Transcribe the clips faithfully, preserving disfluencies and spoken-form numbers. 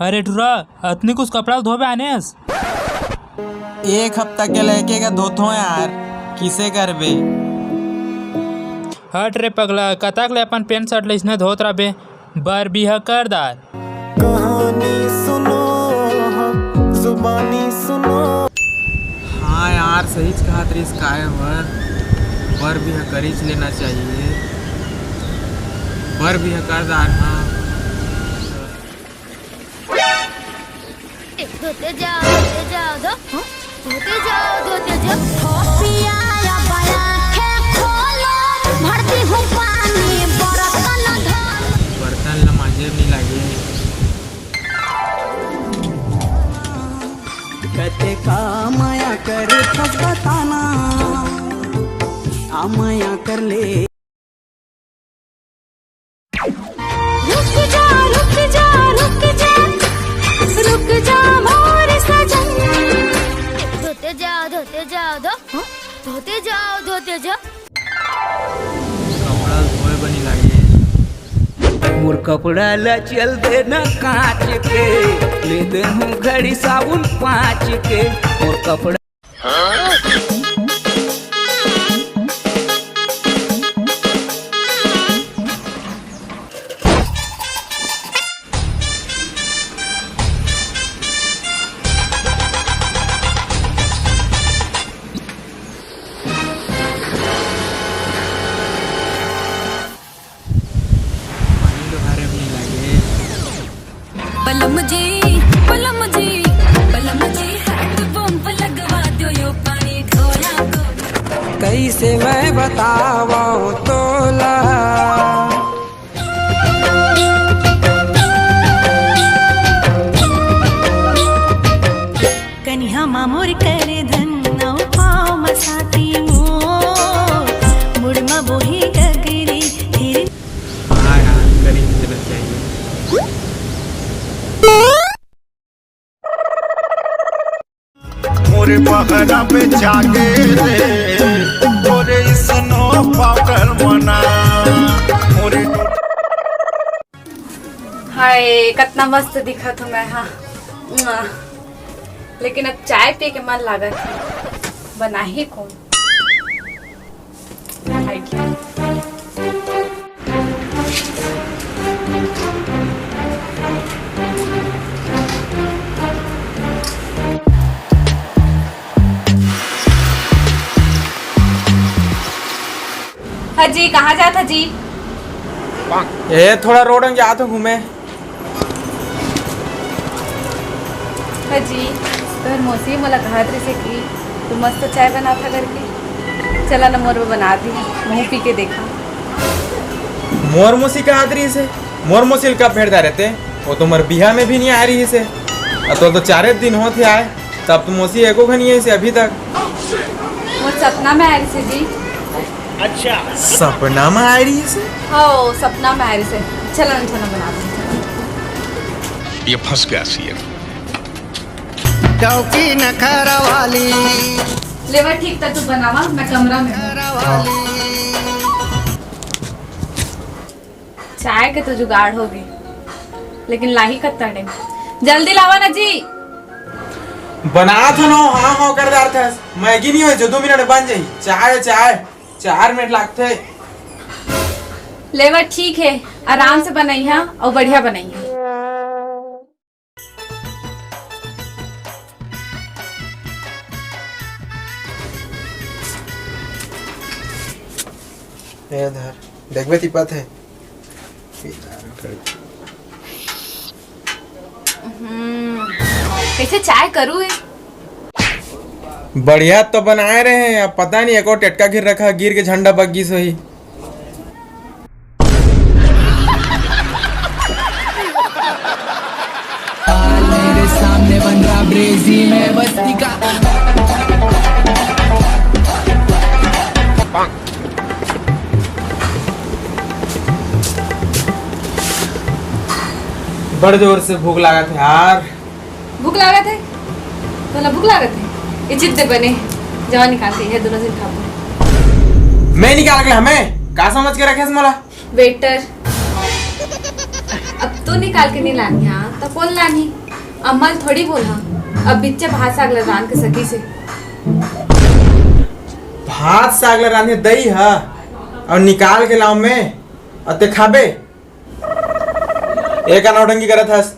अरे टुरा, अतनी कुछ कपड़ा धोबे आनेस? एक हफ्ता के लइके का धोथो यार, किसे करबे? हट रे पगला, कतक ले अपन पैंट शर्ट ल इसने धोत रहिबे, बर बिहा कर डार। कहानी सुनो, जुबानी सुनो। हाँ यार, सहीच कहत रहिस, काय बर, बर बिहा करिच लेना चाहिए, बर बिहा कर डार। हाँ। धोते जाओ, धोते जाओ, धो, हाँ? धोते जाओ, धोते जाओ। हो पिया, या बया के खोलो, भरती हूँ पानी, बर्तन धो। बर्तन ल मांजे नहीं लागे। कते का मया करे फस बताना, आ मया कर ले। रुक जा, रुक जा, रुक जा, रुक जा मोर सजन। धोते जाओ, धोते जाओ, धो, हाँ? धोते जाओ, धोते जाओ। कपड़ा धोए बनी लागे। मोर कपड़ा ला चल देना कांच के, ले दे हूँ घड़ी साबुन पाँच के। मोर कपड़ा पानी डोहारे में लागे। बलम जी, बलम जी, बलम जी, हैंड पंप लगवा दो, यो पानी ढोला को। कैसे मैं बतावो तोला। कनिहा मा मोर कर धन, अउ पाँव मा साटी मोर, मुड़ मा बोही गगरी, फिर हाँ यार, करी देना चाहिए। मोरे पहरा पे जागे रे, तोरे स्नो पाउडर मना, मोरे हाय, कितना मस्त दिखत हूँ मैं, हाँ। मुआ। लेकिन अब चाय पी के मन लागत है, बनाही कौन? हाय, क्या? हाँ जी, कहाँ जात हा जी? ए, थोड़ा रोड में जात हूँ घूमे। हाँ जी, तोर मौसी मोला कहत रहिसे कि तू मस्त चाय बनात हा करके। चला ना, मोर बर बना दी, महूँ पी के देखा। मोर मौसी कहत रहिसे? मोर मौसी ल कब भेंट डारे ते? वो तो मोर बिहा में भी नहीं आ रहिसे। अब तो, तो चारे दिन होत हे आए, तब तो मौसी एको घनी आइसे अभी तक। मोर सपना में आ रहिसे जी। अच्छा। सपना में आ रहिसे? हो, सपना में आ रहिसे। चला ना, चला बना दे। ये फंस गया सीएम। डौकी नखरा वाली। लेवा ठीक, त तू बनावा, मैं कमरा में हूँ। नखरा वाली। चाय के तो जुगाड़ हो गई, लेकिन लाही कत्ता टाइम? जल्दी लावा ना जी। बनात हूँ ना, हाँ, हाँ कर डारथस। मैगी नहीं होय जो दो मिनट बन जाही। चाय, चाय, चार मिनट लागथे। लेवा ठीक है, आराम से बनइहा अउ बढ़िया बनइहा। ए धर, देखबे तिपत हे। हम्म, कैसे चाय करू है? बढ़िया तो बनाए रहे, अब पता नहीं एको टेटका गिर रखा, गिर के झंडा बग गिस होही। तेरे सामने बन रहा ब्रेजी में बस्ती का। बड़ जोर से भूख लागत हे यार। भूख लागत हे? तोला भूख लागत हे? ये चित्ते बने, जावा निकाल के, ये दोनों जन खाबो। मैं निकाल के, हमें का समझ के रखे मोला? वेटर, अब तू निकाल के नहीं लानी, हाँ? त कोन लानही? अम्मा ल थोड़ी बोलहा, अब बिच्चे भात साग ल रांध के सकिस हे। भात साग ल रांधे दई ह, अउ निकाल के लाऊं मैं, अउ ते खाबे? ए का नौटंकी करत हस?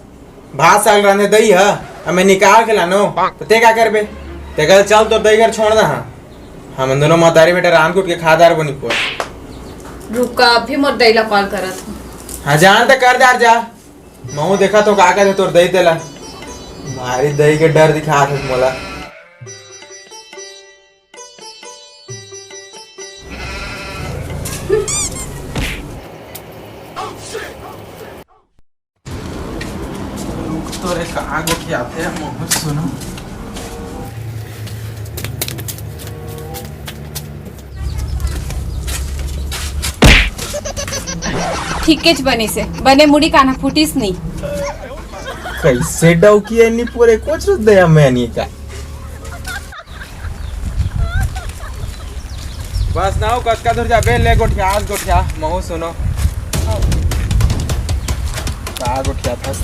भात साग ल रांधे दई ह, अउ मैं निकाल के लानों, त ते का करबे? ते कल चल, तोर दई घर छोड़ दहा। हमन दूनों महतारी बेटा रांध कूट के खा डारबो निपोर। रुका, अभी मोर दई ला कॉल करत हूँ। हाँ, जान त कर डार जा। महूँ देखत हों का कथे तोर दई तेला। भारी दई के डर दिखात हे मोला। रुक तो रे, का गोठियाथे, महूँ सुनों। ठीकेच बनिस हे, बने मुड़ी कान्हा फूटिस नहीं। कइसे डौकी हे निपोर, कुछ दया में नहीं का। बस ना हो, कतका दूर जाबे, ले गोठिया, आज गोठिया, महूँ सुनों। का गोठियाथस?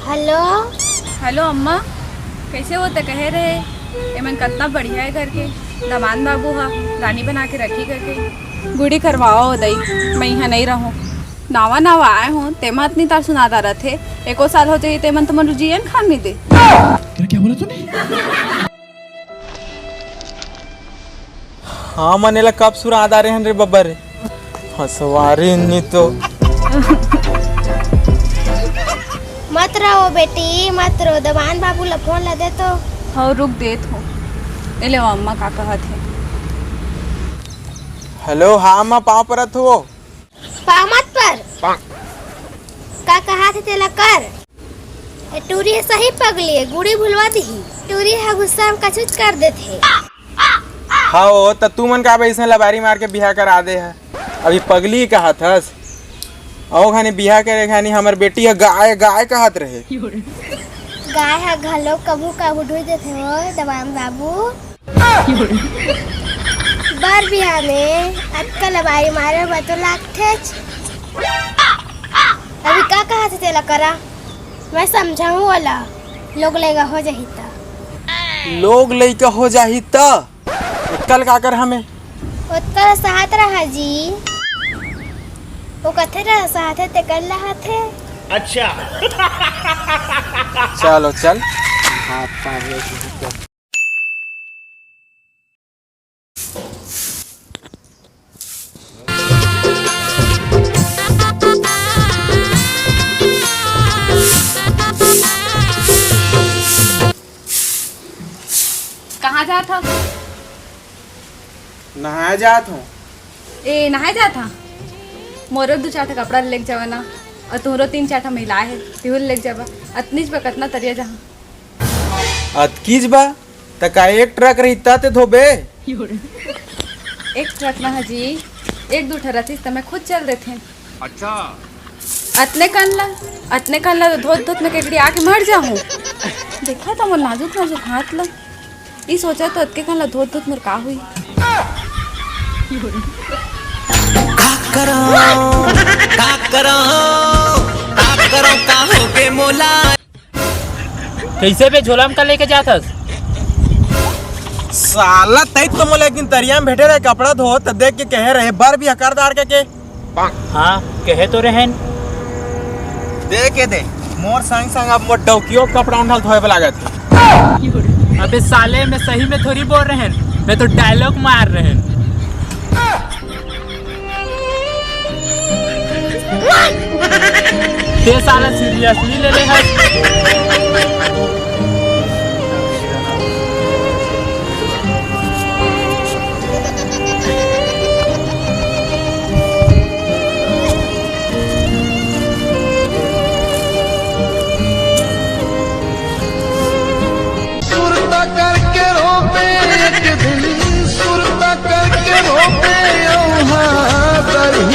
हेलो। हेलो अम्मा, कइसे हो? त कहे रहे, एमन कतना बढ़िया हे घर के, दमांद बाबू ह रानी बना के रखही करके। गुड़ी करवाओ दई, मैं इहाँ नहीं रहूँ। नावा नावा आए हों, तेमा अतनी तार सुना डारत हे। एको साल हो जाही, तेमन तो मोर जियन खान नहीं दे। तेरा क्या बोला तूने? हाँ, मन एला कब सुना डारे हन रे बब्बर रे। हंसवारी नी तो। मत रो बेटी, मत रो। दमांद बाबू ला फोन ला दे तो। हव, रुक देत हों। ए ले अम्मा का कहत हे। हेलो, हाँ अम्मा, पाँव परत हों। पाँव मत पर। का कहत हे तेला कर। ए टूरी ह सही पगली हे, गुड़ी भुलवा दिही। टूरी ह गुस्सा म कछुच कर देथे। हव, त तुमन का अइसने लबारी मार के बिहा करा दे ह। अभी पगली कहत हस। अउ घनी बिहा करे घनी हमर बेटी ह गाय, गाय कहत रहे। गाय ह घलो कभू कभू ढुई देथे हो, दमांद बाबू। बर बिहा में अतका लबारी मारे बर तो लागथेच। अभी का कहत हे तेला करा, मैं समझाहूँ ओला। लोग लइका हो जाही त। लोग लइका हो जाही त? ओतका ल का करहा मैं? ओतका ल सहत रहा जी। ओ कथे रहा सहत हे, तेकर ल सहत हे। अच्छा। चलो चल। हाथ पाँव कहाँ जात हव? नहाए जात हूँ। ए, नहाए जात हव? मोरो दू चार ठा कपड़ा लेके जावा ना, अउ तुहरो तीन चार ठा महिला हे, तिहू लेके जावा। अतनीच बा कतना तरिया जहाँ। अतकीच बा? त का एक ट्रक रही त ते धोबे? एक ट्रक ना ह जी, एक दू ठा रथिस त मैं खुद चल देथें। अच्छा। अतने कन ला, अतने कन ला तो धोत धोत मैं केकड़ी आके मर जाहूँ। देखा त मोर नाजुक नाजुक हाथ ला, ई सोचा तो अतके कन ला धोत धोत मोर का हुई। का करो, का करो, का करो, का होगे मोला। कइसे बे, झोला म का लेके जात हस? साला, तई तो मोला एक दिन तरिया म भेटे रहे, कपड़ा धोत, त देख के कहे रहे, बर बिहा कर डार के, के। हाँ, कहे तो रहेन। देखे दे, मोर संग संग अब मोर डौकियो के कपड़ा उंढल धोए बर लागत हे। अबे साले, मैं सही में थोड़ी बोल रहेन, मैं तो डायलॉग मार रहेन। ते साला सीरियसली ले ले हस। सुरता करके रोबे एक दिन, सुरता करके रोबे औहा दरही।